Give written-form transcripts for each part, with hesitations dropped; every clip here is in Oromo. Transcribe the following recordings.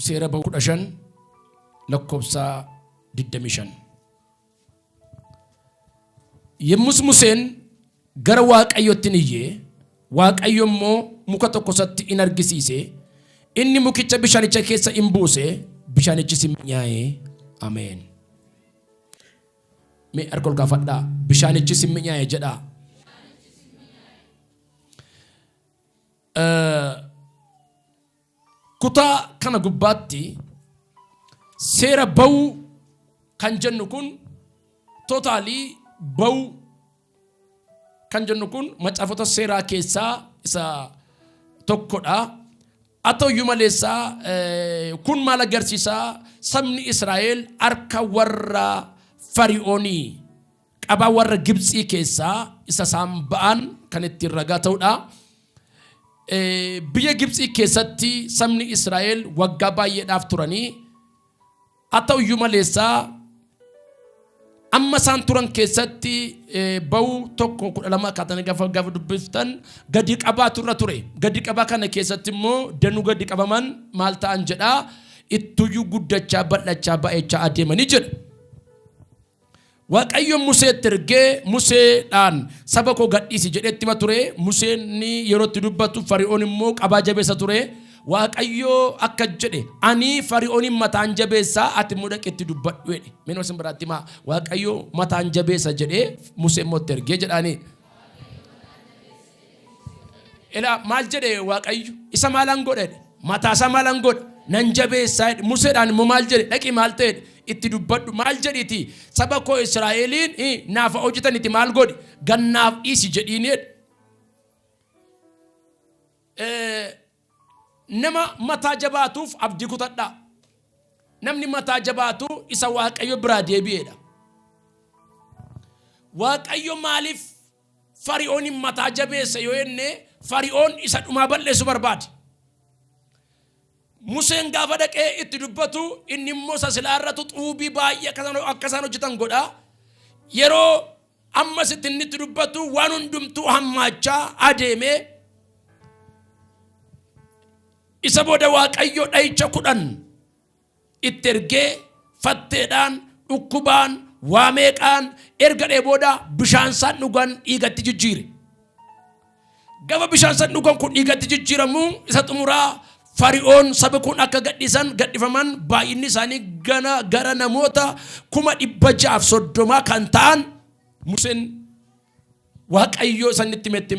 Seera ba'uu 15 lakkoofsa 25. Yommus Museen gara Waaqayyootti in iyye, Waaqayyo immoo muka tokko isatti in argisiise, inni mukicha bishaanicha keessa in buuse, bishaanichis in minyaa'e. Ameen. Mee harka ol kaafadhaa. Bishaanichis in minyaa'e jedhaa. Kutaa kana gubbaatti seera ba'uu kan jennu kun tootaalii ba'uu kan jennu kun macaafota seeraa keessaa isa tokkodha. Haa ta'uyyuu maleessaa kun maal agarsiisa? Sabni Israa'el harka warra Fari'oonii qabaa warra Gibtsii keessaa isa isaan ba'an kan ittiin ragaa ta'udha. Biyya Gibtsii keessatti sabni Israa'el waggaa baay'eedhaaf turanii haa ta'u iyyuu maleessaa amma isaan turan keessatti ba'uu 1:12 akkaatanii gaafa dubbiftan gadi qabaatu irra ture. Gadi qabaa kana keessatti immoo danuu gadi qabaman maal ta'an jedhaa ittuyyuu guddachaa bal'achaa baay'achaa adeemanii jedha. Waaqayyo Museetti ergee Museedhaan saba koo gadhiisi jedhee itti hima ture. Museen yeroo itti dubbatu Fari'oon immoo qabaa jabeessa ture. Waaqayyo akka jedhe ani Fari'ooniin mataan jabeessa ati immoo dhaqi itti dubbadhu jedhe. Mee nama isin biraatti himaa Waaqayyo mataan jabeessa jedhee Musee immoo itti ergee jedhaanii. Ilaa maal jedhe Waaqayyo? Isa maalan godha jedhe? Mataa isaa maalan godha? Nan jabeessaa jedhe. Museedhaan immoo maal jedhe? Dhaqi maal ta'e jedhe? Itti dubbadhu. Maal jedhiiti? Saba koo Israa'eliin naaf hojjetaniti maal godhi? Gannaaf dhiisi jedhiini jedhe. Nama mataa jabaatuuf abdii kutadhaa. Namni mataa jabaatu isa Waaqayyo biraa deebi'eedha. Waaqayyo maaliif Fari'oonin mataa jabeesse yoo jenne Fari'oon isa dhumaa balleessu barbaade. Museen gaafa dhaqee itti dubbatu inni immoo isa silaa irratu xuubii baay'ee akka isaan hojjetan godha. Yeroo ammas itti inni itti dubbatu waan hundumtuu hammaachaa adeemee isa booda Waaqayyo dha'icha 10 itti ergee fatteedhaan, dhukkubaan, waa meeqaan erga dhee booda bishaan isaan dhugan dhiigatti jijjiire. Gaafa bishaan isaan dhugan kun dhiigatti jijjiiramu isa xumuraa Fari'oon sabi kun akka gadhiisan gadhifaman baay'inni isaanii gana gara namoota 630,000 kan ta'an Museen Waaqayyoo isaan itti himetti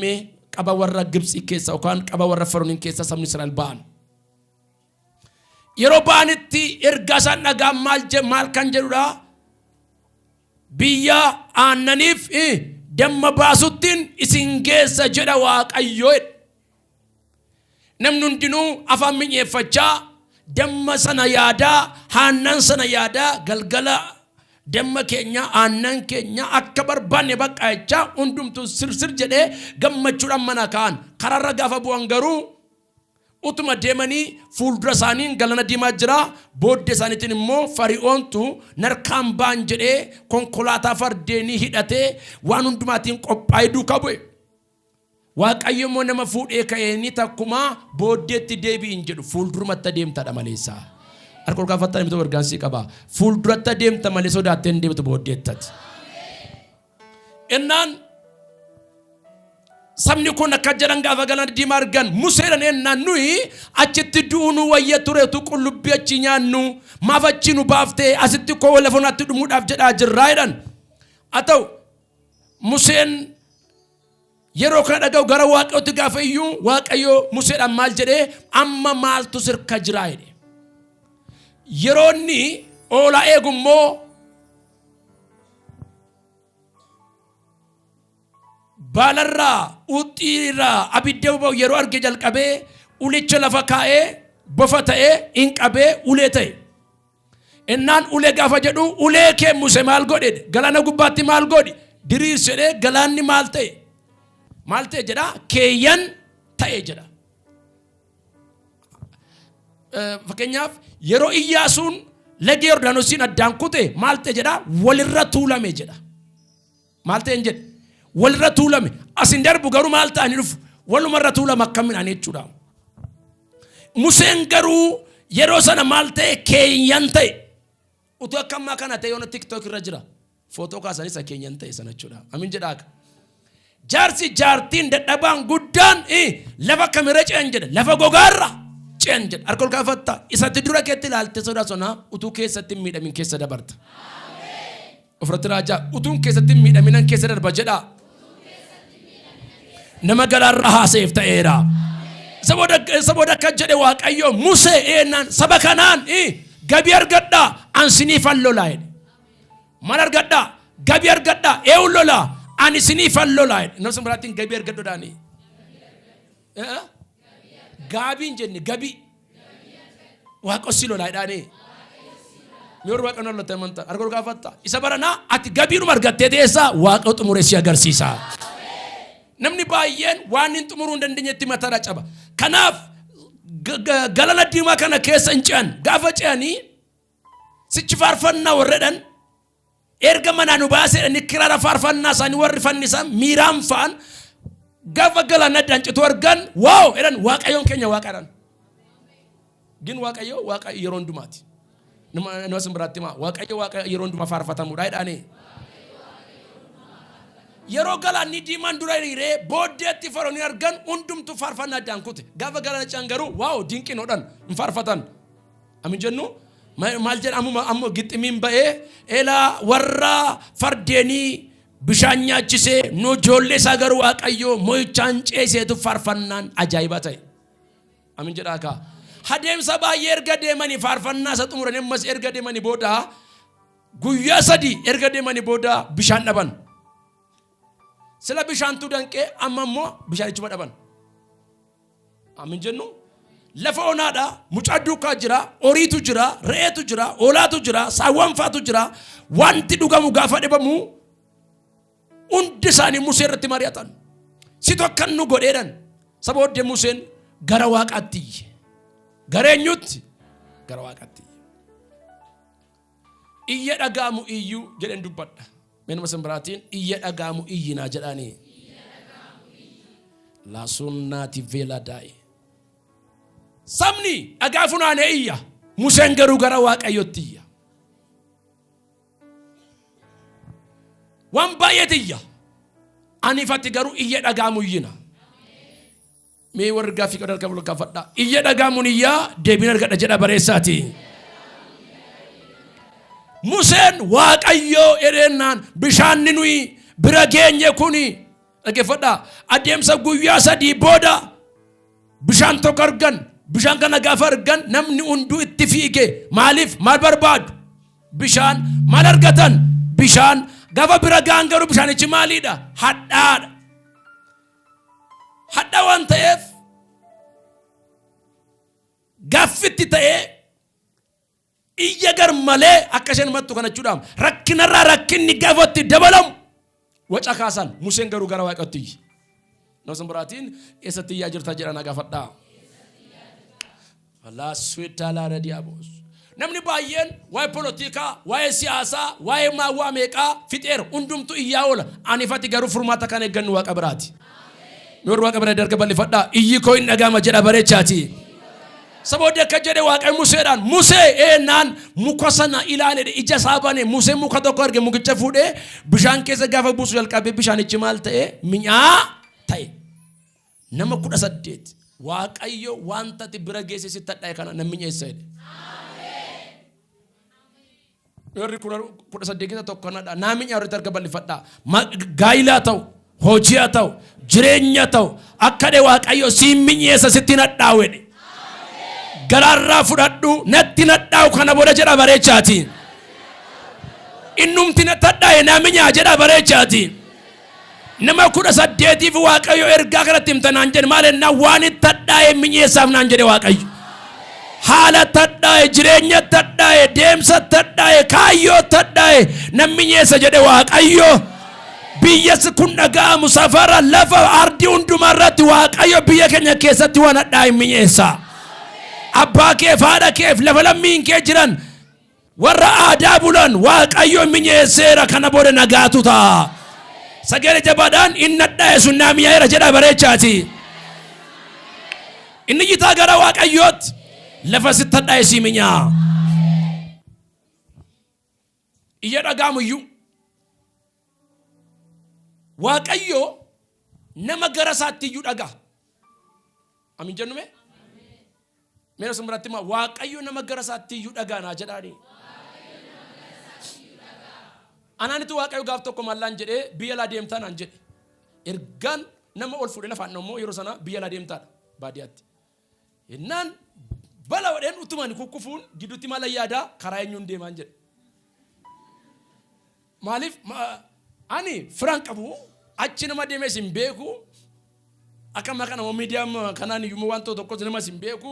qaba warra Gibxii keessa yookaan qaba warra Fara'ooniin keessa sabni Israa'el ba'an. Yeroo ba'anitti ergaa isaan dhagaan maal maal kan jedhudha? Biyya aannaniif damma baasuttiin isin geessa jedha Waaqayyo. Namni hundinuu afaan mi'eeffachaa damma sana yaadaa aannan sana yaadaa galgala damma keenya aannan keenya akka barbaanne bakka jechaa hundumtuu sirsir jedhee gammachuudhaan mana ka'an. Kararra gaafa bu'an garuu Utuma deemanii fuuldura isaaniin Galana Diimaa jira, booddee isaaniitiin immoo Fari'oontu narkaan ba'an jedhee konkolaataa fardeenii hidhatee waan hundumaatiin qophaa'ee duukaa bu'e. Waaqayyo immoo nama fuudhee ka'eenii takkumaa booddeetti deebi'i hin jedhu fuuldurumatti adeemtadha maleessa. Harka ol kaafattan himtu ergaan sii qaba. Fuulduratti adeemta malee sodaattee hin deemtu booddeettati. Innaan sabni kun akka jedhan gaafa galaana diimaa argan Museedhaan ennaan nuyi achitti du'uu nu wayya ture utuu qullubbii achii nyaannu maaf achii nu baaftee asitti koo lafa naatti dhumuudhaaf jedhaa jirraa jedhan. Haa ta'u Museen yeroo kana dhaga'u gara Waaqayyootti gaafa iyyuu Waaqayyo Museedhaan maal jedhee amma maaltu sirka jiraa jedhe. Yeroo inni oolaa eegu immoo baalarraa uxxiirraa abidda boba'u yeroo arge jalqabee ulicha lafa kaa'ee bofa ta'ee hin qabee ulee ta'e. Innaan ulee gaafa jedhu ulee kee Muse maal godhe galaana gubbaatti maal godhi diriirsi jedhee galaanni maal ta'e maal ta'e jedha keeyyan ta'e jedha. Fakkeenyaaf yeroo Iyyaasuun laga Yordaanosiin addaan kute maal ta'e jedha walirra tuulame jedha. Maal ta'e hin jedhe walirra tuulame asin darbu garuu maal ta'anii dhufu walumarra tuulama akka midhaan jechuudha. Museen garuu Yeroo sana maal ta'e? Keenyan ta'e. Utuu akka ammaa kana ta'e yoona TikTok irra jira. Footoo kaasanii isa keenyan ta'e sana jechuudha. Amin jedhaa akka. Jaarsi jaartiin dadhabaan guddaan lafa kamirra ce'an jedha. Lafa gogaarra ce'an jedha. Harka ol kaafatta. Isatti dura keetti ilaaltee sodaa sonaa utuu keessatti hin miidhamin keessa dabarta. Ofirratti raajaa, utuun keessatti hin miidhaminan keessa darba jedhaa. Nama garaarra haasa'eef ta'eera. Isa booda akka jedhe Waaqayyo Musee eennaan saba kanaan gabii argadhaa an siniifan lolaa jedhe. Maal argadhaa? Gabii argadhaa. Eewun lolaa? Ani siniifan lolaa jedhe. Nama sun biraatiin gabii argadhuudhaani. Gaabii hin jenne, gabii. Waaqa si lolaa jedhaanii. Mee warri Waaqa lolaa amantaa harka ol kaafatta. Isa baranaa ati gabiidhuma argattee teessaa Waaqa xumuree si agarsiisa. Namni baay'een waan hin xumuruu hin dandeenyetti mataadha caba. Kanaaf galana diimaa kana keessa hin ce'an. Gaafa ce'anii sichi faarfannaa warra jedhan erga manaa nu baasee jedhanii kiraara faarfannaa isaanii warri fannisan miiraan fa'an gaafa galaana addaan citu argan, wow jedhan, Waaqayyoon keenya Waaqa jedhan. Gin Waaqayyo Waaqa yeroo hundumaati. Nama sin biraatti himaa, Waaqayyo Waaqa yeroo hundumaa faarfatamudha jedhanii. Yeroo galaanni diimaan dura hiriiree booddeetti faroonni argan hundumtuu faarfannaa addaan kute. Gaafa galaana ce'an garuu wow dinqiin hodhan hin faarfatan. Amin jennu maal jedha? Ammuma amma gixximiin ba'ee elaa warra fardeenii bishaan nyaachisee nu ijoollee isaa garuu Waaqayyo mo'ichaan ceeseetu faarfannaan ajaa'iba ta'e. Amin jedhaa kaa. Adeemsa baay'ee erga deemanii faarfannaa isa xumuranii ammas erga deemanii booda, guyyaa 3 erga deemanii booda bishaan dhaban. Sila bishaantu danqee, amma immoo bishaanichuma dhaban. Amin jennu, lafa onaadha, mucaa duukaa jira, horiitu jira, re'eetu jira, hoolaatu jira, saawwan faatu jira. Wanti dhugamu gaafa dhibamu hundi isaanii Musee irratti mari'atan. Situ akkan nu godheedhan. Saba booddee Museen gara Waaqaatti iyye. Gara eenyutti? Gara Waaqaatti iyye. Iyya dhaga'amu iyyuu jedheen dubbadha. Mee nama sin biraatiin iyya dhaga'amu iyyinaa jedhaanii. Laasuunnaati veelaa daa'e. Sabni dhagaa funaanee iyya. Museen garuu gara Waaqayyootti iyya. Waan baay'eetu iyya. Anifatti garuu iyya dhaga'amu iyyina. Mee warri gaaffii qaban harka ol kaafadhaa. Iyya dhaga'amuun iyyaa deebiin argadha jedha bareessaati. Museen Waaqayyoo jedheennaan bishaanni nuyi bira geenye kuni, dhaggeeffadhaa, adeemsa guyyaa 3 booda bishaan tokko argan. Bishaan kana gaafa argan namni hunduu itti fiige. Maaliif? Maal barbaadu? Bishaan. Maal argatan? Bishaan. Gaafa bira ga'an garuu bishaanichi maaliidha? Hadhaadha. Hadhaa waan ta'eef gaaffitti ta'ee iyya gar malee akka isheen mattu kana jechuudhaaf rakkinarraa rakkinni gaafatti dabalamu waca kaasan. Museen garuu gara Waaqatti iyye. Nama san biraatiin eessatti iyyaa jirta jedha na gaafadhaa. Namni baay'een waa'ee polotikaa, waa'ee siyaasaa, waa'ee maawwaa meeqaa fixeera. Hundumtu iyyaa oola. Anifati garuu furmaata kan eeggannu Waaqa biraati. Mee warri Waaqa bira darga bal'ifadhaa. Iyyi koo hin dhaga'ama jedha bareechaati. Sabooddi akka jedhe Waaqayyo Museedhaan, Musee eennaan muka sana ilaale, ija isaa bane. Museen muka tokko arge, mukicha fuudhee bishaan keessa gaafa buusu jalqabee bishaanichi maal ta'e? Mi'aa ta'e. Nama 18 Waaqayyo wanta ati bira geesse sitti hadhaa'e kana nan mi'eessa jedhe. Warri 18 keessa tokko kanadha. Naa mi'aa warri harka bal'ifadhaa. Gaa'ilaa ta'u, hojii haa ta'u, jireenya ta'u, akka dhe Waaqayyo siin mi'eessa sitti hin hadhaa'u jedhe. Garaarraa fudhadhu, natti hin hadhaa'u kana booda jedha bareechaati. Innumti natti hadhaa'e naa mi'aa jedha bareechaati. Nama 18f Waaqayyo ergaa kanatti himta naan jedhe. Maal ennaa? Waan itti hadhaa'e mi'eessaaf naan jedhe Waaqayyo. Haala itti hadhaa'e, jireenya itti hadhaa'e, deemsa itti hadhaa'e, kaayyoo itti hadhaa'e nan mi'eessa jedhe Waaqayyo. Biyya kun dhaga'amu safara lafa ardii hundumaa irratti Waaqayyo biyya keenya keessatti waan hadhaa'e mi'eessa. Abbaa keef, haadha keef, lafa lammiin kee jiran, warra aadaa bulan Waaqayyo mi'eesseera, kana booda nagaatu ta'a. Sagalee jabaadhaan inni hadhaa'e sun naa mi'aayeera jedha bareechaati. Inni jitaa gara Waaqayyootti. Lafa sitti hadhaa'e sii minyaa'a. Iyya dhaga'amu iyyuu. Waaqayyo nama gara isaatti iyyuu dhaga'a. Amin jennu mee? Mee isin biratti himaa Waaqayyo nama gara isaatti iyyuu dhaga'a naa jedhaani. Anaanitu Waaqayyo gaaf tokko mallaan jedhee biyya laa deemtaa naan jedhe. Ergaan nama ol fuudhee lafaan immoo yeroo sana biyya laa deemtaadha baadiyyaatti. Innaan bala wadheen utumaan kukkufuun gidduutti maal yaadaa karaa eenyuun deemaan jedhe. Maaliif ani firan qabu achi nama deemes hin beeku akka ammaa kana miidiyaa kanaan iyyuu waan ta'u tokkos namas hin beeku.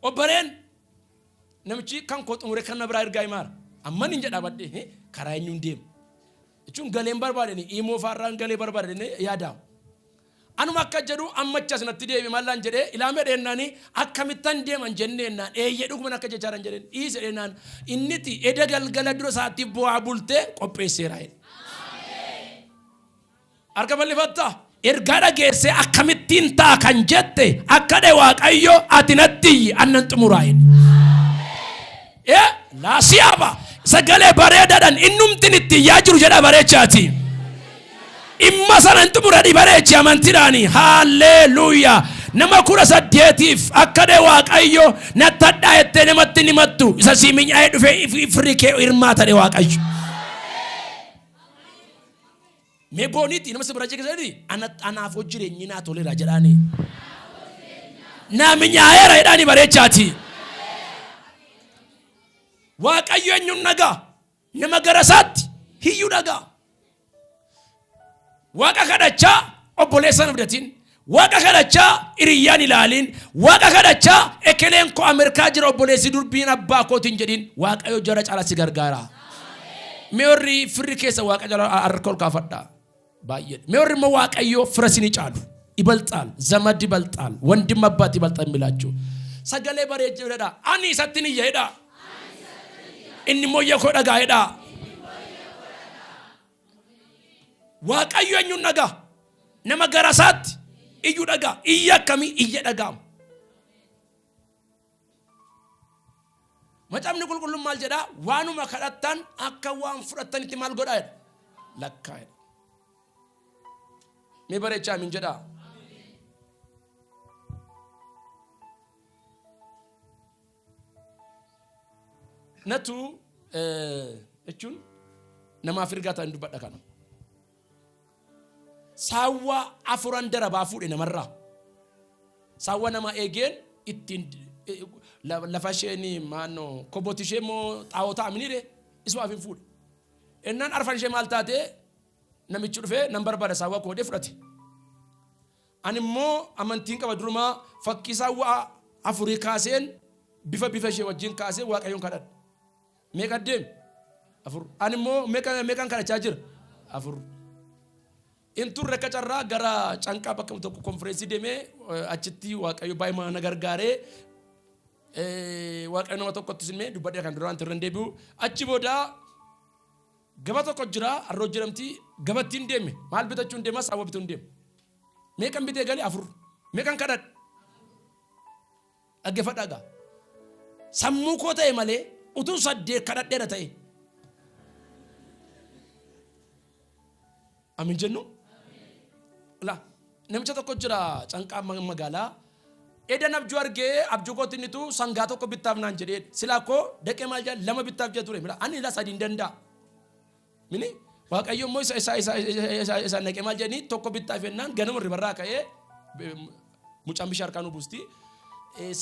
Obbareen namichi kan koo xumure kan na biraa ergaa himaara. Amman hin jedha badhee karaa eenyuun deema. Jechuun galeen barbaadani imoo faarraan galee barbaadani yaadamu. Anuma akka jedhu ammachi as natti deebi mallaan jedhee ilaamee dheennaan akkamittan deeman jenneennaan eeyyee dhuguman akka jechaaran jedheen dhiise dheennaan inniti eda galgala dura isaatti bu'aa bultee qopheesseera jedhe. Harka bal'ifattaa? Ergaa dhageessee akkamittiin ta'a kan jette akka dhe Waaqayyo ati natti iyyi annan xumuraa jedhe. Ee laasiyaaba sagalee bareedaadhaan innumtin itti iyyaa jiru jedha bareechaati. Dhimma sana hin xumuradhi bareechi amantiidhaani. Haalleluuyaa. Nama 18f akka dhe Waaqayyo natti hadhaa jettee namatti hin himattu isa sii minyaa'ee dhufee firri kee hirmaata dhe Waaqayyo. Mee booniitti nama si bira jiru anaaf jireenyi naa toleera jedhaani. Naa minyaa'eera jedhaani bareechaati. Waaqayyo eenyuun dhagaa? Nama gara isaatti hiyyuu dhagaa. Waaqa kadhachaa obboleessa hin abdatin. Waaqa kadhachaa hiriyyaan ilaaliin. Waaqa kadhachaa ekeleen koo Ameerikaa jira obboleessi durbiin abbaa kootiin jedhin. Waaqayyo jara caala si gargaara. Mee warri firri keessa waaqa jala harka ol kaafadhaa. Baay'ee. Mee warri immoo waaqayyo fira isinii caalu. ይበልጣል ዘመድ ይበልጣል ወንድም አባት ይበልጣል የሚላችሁ sagalee bareedaa ani isatti ni jedha inni immoo iyya koo dhagaa jedha. Waaqayyo eenyuun dhagaa? Nama gara isaatti iyyuu dhagaa. Iyya akkamii iyya dhaga'amu? Macaafni qulqulluun maal jedhaa? Waanuma kadhattan akka waan fudhattanitti maal godhaa jedha? Lakkaa jedha. Mee bareechaa amiin jedhaa. Natu jechuun namaaf ergaa ta'an dubbadha kana. Saawwa afuran darabaa fuudhe namarraa. Saawwa nama eegeen ittiin lafa isheen maannoo koboti ishee immoo xaa'oo ta'a miniire isumaaf hin fuudhe. Innaan arfan ishee maal taatee namichi dhufee nan barbaada saawwa koodee fudhate. Ani immoo amantiin qaba durumaa fakkii saawwa afurii kaaseen bifa bifa ishee wajjin kaasee Waaqayyoon kadhadhe. Meeqa deemi? Afur. Ani immoo meeqa meeqan kadhachaa jira? Afur. In turre akka carraa gara canqaa bakka tokko konfireensii deemee achitti Waaqayyo baay'ee na gargaaree Waaqayyo nama tokkotti simee dubbadhee kan duraan turre hin deebi'u. Achi booda gaba tokko jira arroo jedhamti gabattiin deeme maal bitachuu hin deema saawwa bituu hin deema. Meeqan bitee galee afur. Meeqan kadhadhe? Dhaggeeffadhaa gaa. Sammuu koo ta'e malee utuu saddeet kadhadheera ta'e. Amin jennu? La namicha tokko jira canqaa magaalaa. Edan abjuu argee abjuu kootti innitu sangaa tokko bittaaf naan jedhee silaa koo daqee maal jedha lama bittaaf jedha ture mira ani ilaa sadii hin danda'a. Mini Waaqayyo immoo isa isa isa isa isa naqee maal jedhanii tokko bittaaf jennaan ganama ribarraa ka'ee mucaan bishaan harkaa nu buusti.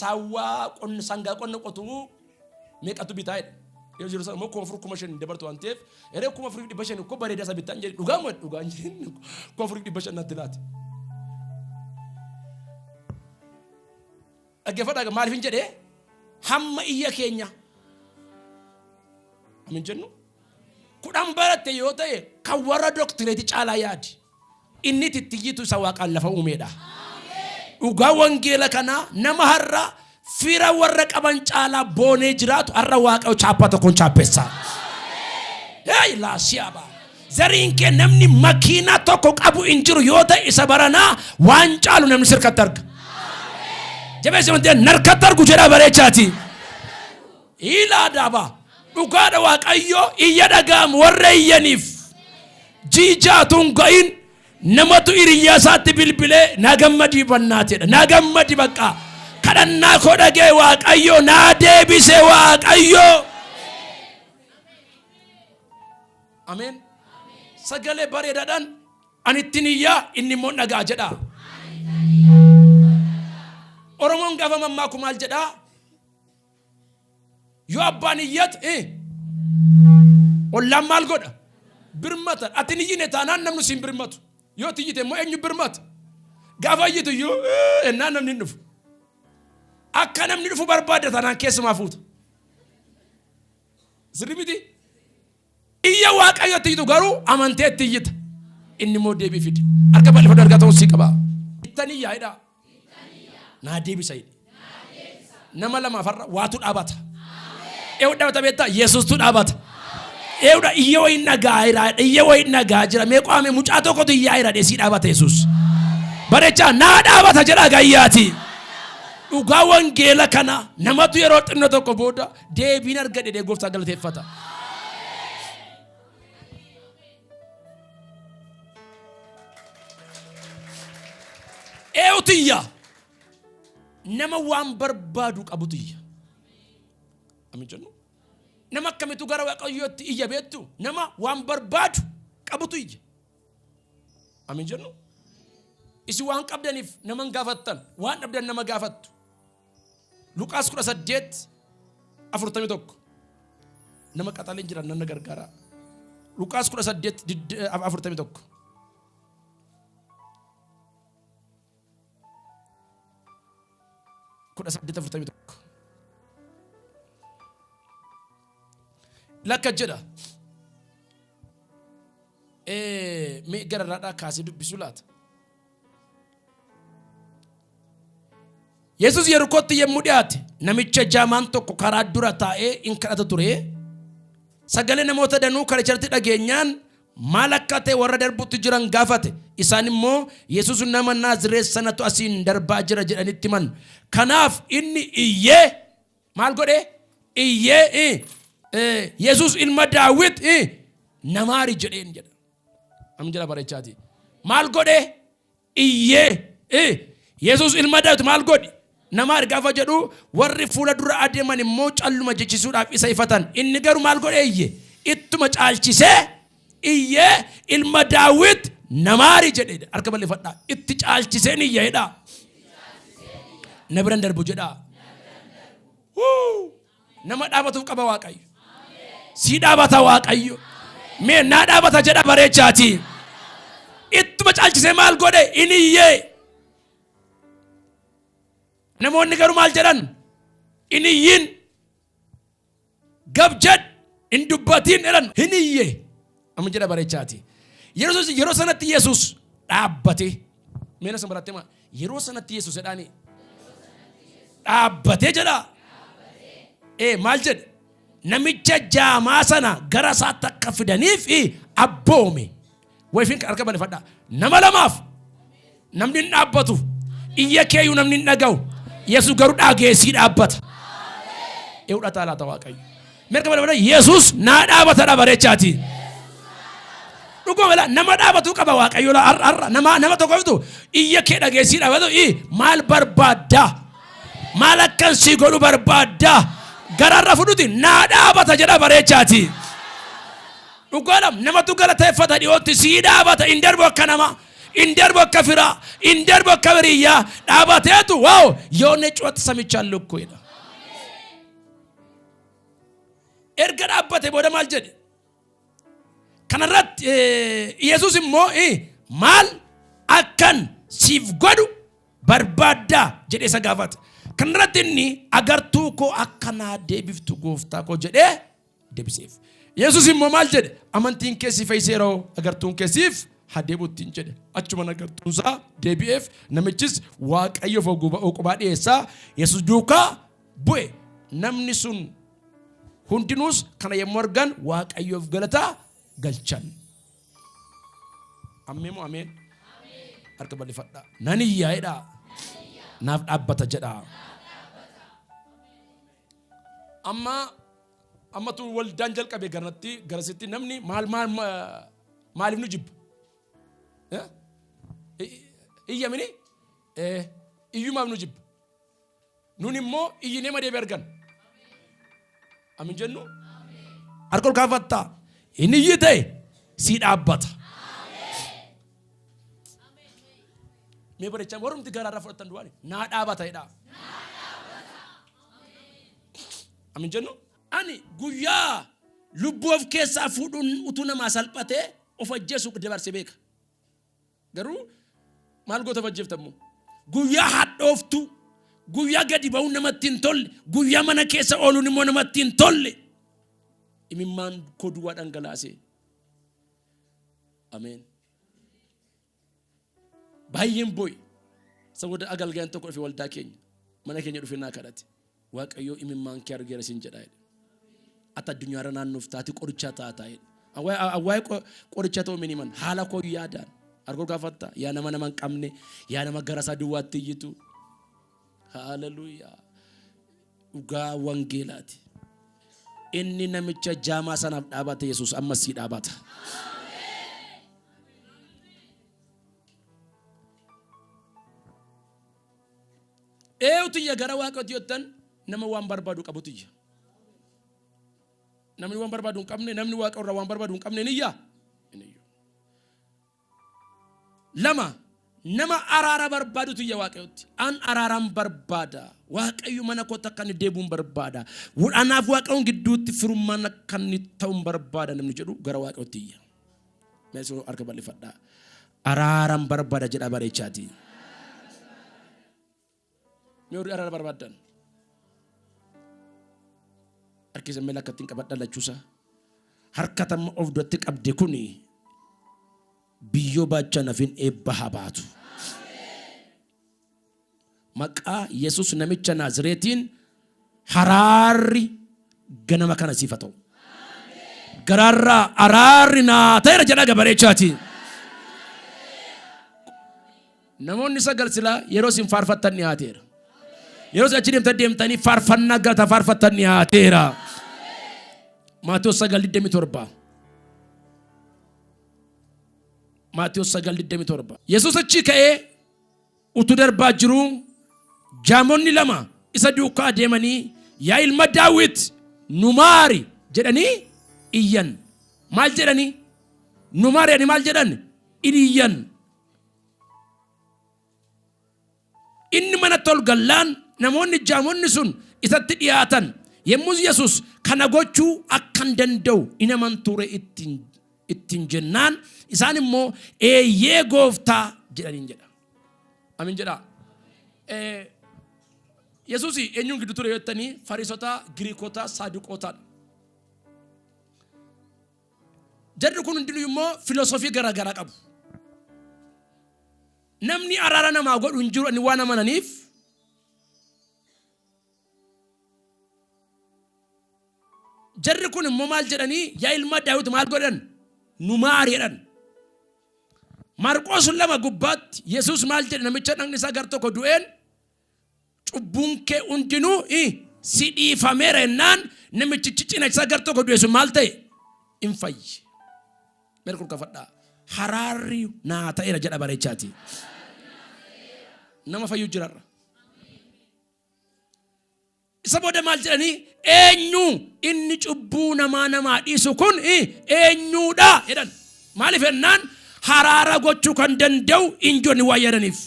Saawwaa qonna sangaa qonna qotu meeqatu bitaa jedhe. Yeroo jiru sana immoo 4000 5000 dabartu waan ta'eef eree 4500 koo bareedaa isa bittaan jedhe dhugaa moo dhugaan jedhe 4500 natti laate. Dhaggeeffadhaa maaliif hin jedhee hamma iyya keenya. Amin jennu. 10 baratte yoo ta'e kan warra doktireetii caalaa yaadi. Inni itti isa waaqaan lafa uumeedha. Dhugaa wangeela kanaa nama har'a fira warra qaban caalaa boonee jiraatu har'a waaqayyo chaappaa tokkoon chaappessa. Hey laasiyaaba. Zariin kee namni makiinaa tokko qabu hin jiru yoo ta'e isa baranaa waan caalu namni sirkatti arga. Jabeessi wanti narkatti argu jedhaa bareechaati. Hiilaa daabaa. Dhugaadha Waaqayyo iyya dhaga'amu warra iyyaniif. Jiijaatu hin ga'in namatu hiriyyaa isaatti bilbilee naa gammadii bannaateedha. Naa gammadi bakka. Kadhannaa koo dhaga'e Waaqayyo naa deebise Waaqayyo. Ameen. Sagalee bareedaadhaan ani ittiin iyyaa inni immoo dhaga'a jedhaa. Oromoon gaafa mammaaku maal jedhaa? Yoo abbaan iyyate ollaan maal godha? Birmata. Ati hin iyyine taanaan namni siin birmatu. Yoo ati iyyite immoo eenyu birmata? Gaafa iyyitu iyyuu ennaan namni hin dhufu. Akka namni dhufu barbaadda taanaan keessumaa fuuta. Sirrii miti? Iyya Waaqayyotti iyyitu garuu amantee itti iyyita. Inni immoo deebii fida. Harka bal'ifadhu harka ta'uu sii qaba. Ittan iyyaa jedhaa. Naa deebisa jedhi. Nama lamaaf har'a waatu dhaabata. Eewu dhaabata beektaa? Yesuustu dhaabata. Eewudha iyya wayiin dhagaa jira. Iyya wayiin dhagaa jira. Mee qaame mucaa tokkotu iyyaa jira dheesii dhaabata Yesuus. Barechaa naa dhaabata jedhaa gayyaati. Dhugaa wangeela kana namatu yeroo xinnoo tokko booda deebiin argadhe jedhee gooftaa galateeffata. Eewutu iyya? Nama waan barbaadu qabutu iyya. Amin jennu. Nama akkamitu gara Waaqayyootti iyya beektu? Nama waan barbaadu qabutu iyya. Amin jennu. Isin waan qabdaniif nama hin gaafattan, waan dhabdan nama gaafattu. Luqaas 18 41 nama qaxaleen jiran nan gargaara. Luqaas 18 41. 18 41. Lakka jedha. Mee gararraadhaa kaasee dubbisuu laata? Yesus Yerikootti yommuu dhiyaate namicha jaamaan tokko karaa dura taa'ee in kadhata ture. Sagalee namoota danuu karicharratti dhageenyaan maal akka ta'e warra darbutti jiran gaafate. Isaan immoo Yesus nama Naazireet sanatu asiin darbaa jira jedhanitti himan. Kanaaf inni iyyee maal godhe? Iyyee Yesus ilma Daawit namaari jedheen jedha. Am jedha barechaati. Maal godhe? Iyyee. Yesus ilma Daawit maal godhi? Namaari gaafa jedhu warri fuula dura adeeman immoo calluma jechisuudhaaf isa ifatan. Inni garuu maal godhe iyye? Ittuma caalchisee iyyee ilma Daawit namaari jedhe. Harka bal'ifadhaa. Itti caalchiseen iyya jedhaa. Na biran darbu jedhaa. Nama dhaabatuuf qaba Waaqayyo. Sii dhaabata Waaqayyo. Mee naa dhaabata jedha bareechaati. Ittuma caalchisee maal godhe? Inni iyyee. Namoonni garuu maal jedhan? Hin iyyin. Gab jedh. Hin dubbatiin jedhan. Hin iyye. Amma jedha bareechaati. Yeroo sanatti Yesuus dhaabbate. Mee na barattee maa? Yeroo sanatti Yesuus jedhaani. Dhaabbatee jedha. Ee maal jedhe? Namicha jaamaa sana gara isaatti akka fidaniif abboome. Wayifiin harka balifadhaa. Nama lamaaf namni hin dhaabbatu. Iyya keeyyuu namni hin dhaga'u. Yesuus garuu dhageessii dhaabbata. Eewu dhataa laata Waaqayyo. Mirga balifadhaa Yesuus naa dhaabata dha bareechaati. Dhuguma nama dhaabatuu qaba Waaqayyo la har'a har'a nama nama tokko fito iyya kee dhageessii dhaabatu i maal barbaadda? Maal akkan sii godhu barbaadda? Gararra fudhuti naa dhaabata jedha bareechaati. Dhugaadha namatu galateeffata dhiyootti sii dhaabata hin darbu akka namaa hin darbu akka firaa hin darbu akka hiriyyaa dhaabateetu waaw yoone cuwatti samichaan lukkuidha. Erga dhaabbate booda maal jedhe? Kanarratti Yesuus immoo maal akkan siif godhu barbaaddaa jedhee isa gaafate. Kanarratti inni agartuu koo akka naa deebiftu gooftaa koo jedhee deebiseef. Yesuus immoo maal jedhe? Amantiin kee si fayyiseera hoo agartuun kee siif haa deebi'uttiin jedhe. Achumaan agartuun isaa deebi'eef namichis Waaqayyoof oqubaa dhiyeessaa Yesuus duukaa bu'e. Namni sun hundinuus kana yommuu argan Waaqayyoof galata galchan. Ammee moo ameen? Harka bal'ifadhaa. Nan iyyaa jedhaa. Naaf dhaabbata jedhaa. Amma ammatu waldaan jalqabe garanatti garasitti namni maal maal maaliif nu jibba? Iyyamini iyyumaaf nu jibba. Nun immoo iyyinee madeebi argan. Amin jennu? Harka ol kaafattaa. Inni iyyite sii dhaabbata. Mee barechaa warrumti garaarraa fudhattan du'aani naa dhaabata jedhaa. Amin jennu? Ani guyyaa lubbuu of keessaa fuudhuun utuu namaa salphatee of ajjeesu dabarse beeka. Garuu maal goota of ajjeefta immoo? Guyyaa hadhooftuu, guyyaa gadi ba'uun namatti hin tolle, guyyaa mana keessa ooluun immoo namatti hin tolle. Imimmaan koo duwwaa dhangalaasee. Ameen. Baay'een boo'e. Isa booda agalgayaan tokko dhufe waldaa keenya. Mana keenya dhufe naa kadhate. Waaqayyoo imimmaan kee argeera siin jedha jedhe. Ati addunyaarra naannofta, ati qorichaa taataa jedhe. Waa'ee qoricha ta'uu min himan haala koo yaadaan. Arguu gaafatta yaa nama nama hin qabne, yaa nama gara isaa duwwaatti iyyitu. Haaleluyyaa. Dhugaa wangeelaati. Inni namicha jaamaa sanaaf dhaabate Yesuus ammas sii dhaabata. Eeyutu iyya gara Waaqayyootti yottan nama waan barbaadu qabutu iyya. Namni waan barbaadu hin qabne, namni Waaqa irraa waan barbaadu hin qabne ni iyyaa? Hin iyyu. Lama, nama araara barbaadutu iyya Waaqayyootti. An araaraan barbaada. Waaqayyo mana kootti akka inni deebi'uun barbaada. Anaaf Waaqayyoon gidduutti firummaan akka inni ta'uun barbaada namni jedhu gara Waaqayyootti iyya. Mee isin harka bal'ifadhaa. Araaran barbaada jedhaa bareechaati. Mee warri araara barbaaddan. Harki isin mee lakkatti hin qabadha lachuusaa. Harka tamma of duratti qabde kuni biyyoo baachaa nafin eebba haa baatu. Maqaa Yesuus namicha Naazireetiin haraarri ganama kana siif haa ta'u. Garaarraa araarri naa ta'eera jedhaa gabareechaati. Namoonni sagal silaa yeroo isin faarfattan dhiyaateera. Yeroo isin achi deemtan deemtanii faarfannaa galata faarfattan dhiyaateera. Maatewos 9:27. Maatewos 9:27. Yesuus achii ka'ee utuu darbaa jiruu jaamonni lama isa duukaa deemanii yaa ilma Daawit nu maari jedhanii iyyan. Maal jedhanii? Nu maari jedhanii maal jedhan? Iyyan. Inni manatti ol gallaan namoonni jaamonni sun isatti dhiyaatan. Yommus Yesus kana gochuu akkan danda'u in amantuu ree ittiin jennaan isaan immoo eeyyee gooftaa jedhaniin jedha. Amin jedhaa. Yesuus eenyuun gidduu ture jettanii Fariisota, Giriikota, Saaduqootaadha. Jarri kun hundinuu immoo filosoofii garaagaraa qabu. Namni araara namaa godhu hin jiru inni waan amananiif Jarri kun immoo maal jedhanii yaa ilma Daawit maal godhan nu maari jedhan. Maarqoos 2 gubbaatti Yesuus maal jedhe namicha dhagni isaa gar tokko du'een cubbuun kee hundinuu si dhiifameera jennaan namichichi cinaacha isaa gar tokko du'e sun maal ta'e in fayye. Mee kurkafadhaa. Haraarri naa ta'eera jedha bareechaati. Nama fayyuu jirarra. Isa booda maal jedhanii eenyu inni cubbuu namaa namaa dhiisu kun eenyuudha jedhan. Maaliif jennaan haraara gochuu kan danda'u injoonni waan yaadaniif.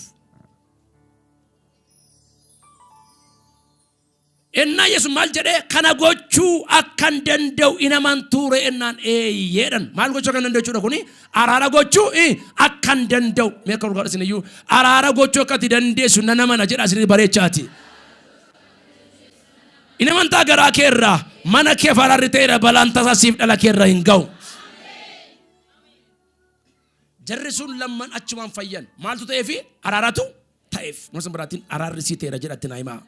Ennaa Yesuus maal jedhee kana gochuu akkan danda'u in amantuure ennaan eeyyeedhan. Maal gochuu akkan danda'u jechuudha kuni araara gochuu akkan danda'u. Mee akka dhugaa isin iyyuu araara gochuu akka ati dandeessu nan amana jedha isin bareechaati. In amantaa garaa kee irraa mana kee araarri ta'eera balaan tasaa siif dhala kee irra hin ga'u. Jarri sun lamman achumaan fayyan. Maaltu ta'eefi? Araaratu ta'eef. Nama san biraatiin araarri sii ta'eera jedhatti naa himaa.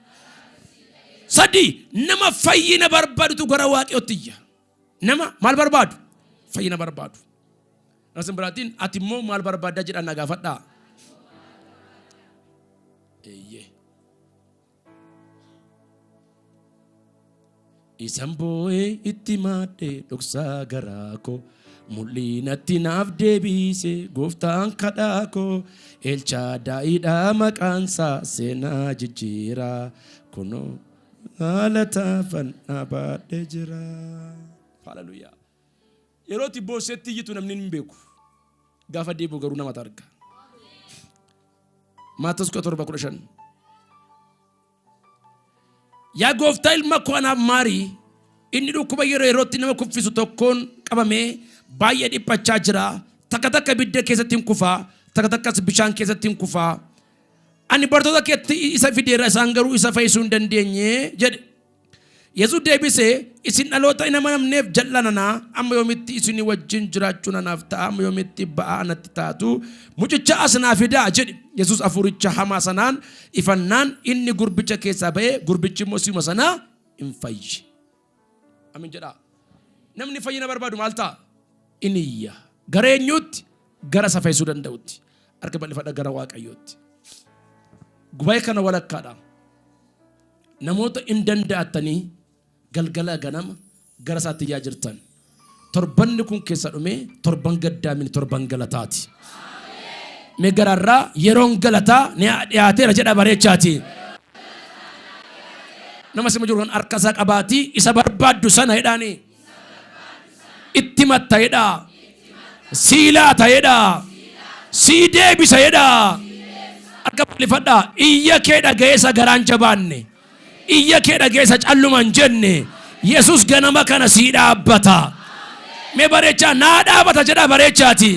Sadi nama fayyina barbaadutu gara Waaqayyootti iyya. Nama maal barbaadu? Fayyina barbaadu. Nama san biraatiin ati immoo maal barbaaddaa jedhaan na gaafadhaa. Eeyyee. Isan boo'ee itti maadhe dhoksaa garaa koo mul'inatti naaf deebise gooftaan kadhaa koo Elchaadaayiidha maqaansaa seenaa jijjiiraa kunoo gaalataafan dhaabaadhe jira. Haleluuyaa. Yeroo itti boosseetti iyyitu namni hin beeku. Gaafa deebi'u garuu namatu arga. Maatos 17:15. Yaa gooftaa, ilma koo anaaf maarii, inni dhukkuba yeroo yerootti nama kuffisu tokkoon qabamee baay'ee dhiphachaa jira. Takka takka ibidda keessatti hin kufaa, takka takkas bishaan keessatti hin kufaa. Ani bartoota keetti isa fideera, isaan garuu isa fayyisuu hin dandeenye jedhe. Yesuus deebisee, "Isin dhaloota hin amanamneef jal'ananaa, amma yoomitti isinii wajjin jiraachuun anaaf ta'a? Amma yoomitti ba'aa anatti taatu? Mucicha as naa fidaa" jedhe. Yesuus hafuuricha hamaa sanaan ifannaan inni gurbicha keessaa ba'ee, gurbichi immoo si'uma sanaa hin fayye. Amin jedhaa. Namni fayyina barbaadu maal ta'a? Inni iyya. Gara eenyuutti? Gara isa fayyisuu danda'utti. Harka bal'ifadha gara Waaqayyootti. Gubaa'ee kana walakkaadha. Namoota hin danda'attanii galgala ganama gara isaatti iyyaa jirtan. Torbanni kun keessa dhumee torban gaddaamin torban galataati. Mee gararraa "Yeroon galataa ni dhiyaateera" jedha bareechaati. Nama sima jiru kan harka isaa qabaatii "Isa barbaaddu sana" jedhaani. "Itti matta" jedhaa. "Sii laata" jedhaa. "Sii deebisa" jedhaa. Harka bal'ifadhaa. Iyya kee dhaga'eessa garaan jabaanne. Iyya kee dhaga'eessa calluma hin jenne. Yesus ganama kana sii dhaabbata. Mee bareechaa "Naa dhaabata" jedhaa bareechaati.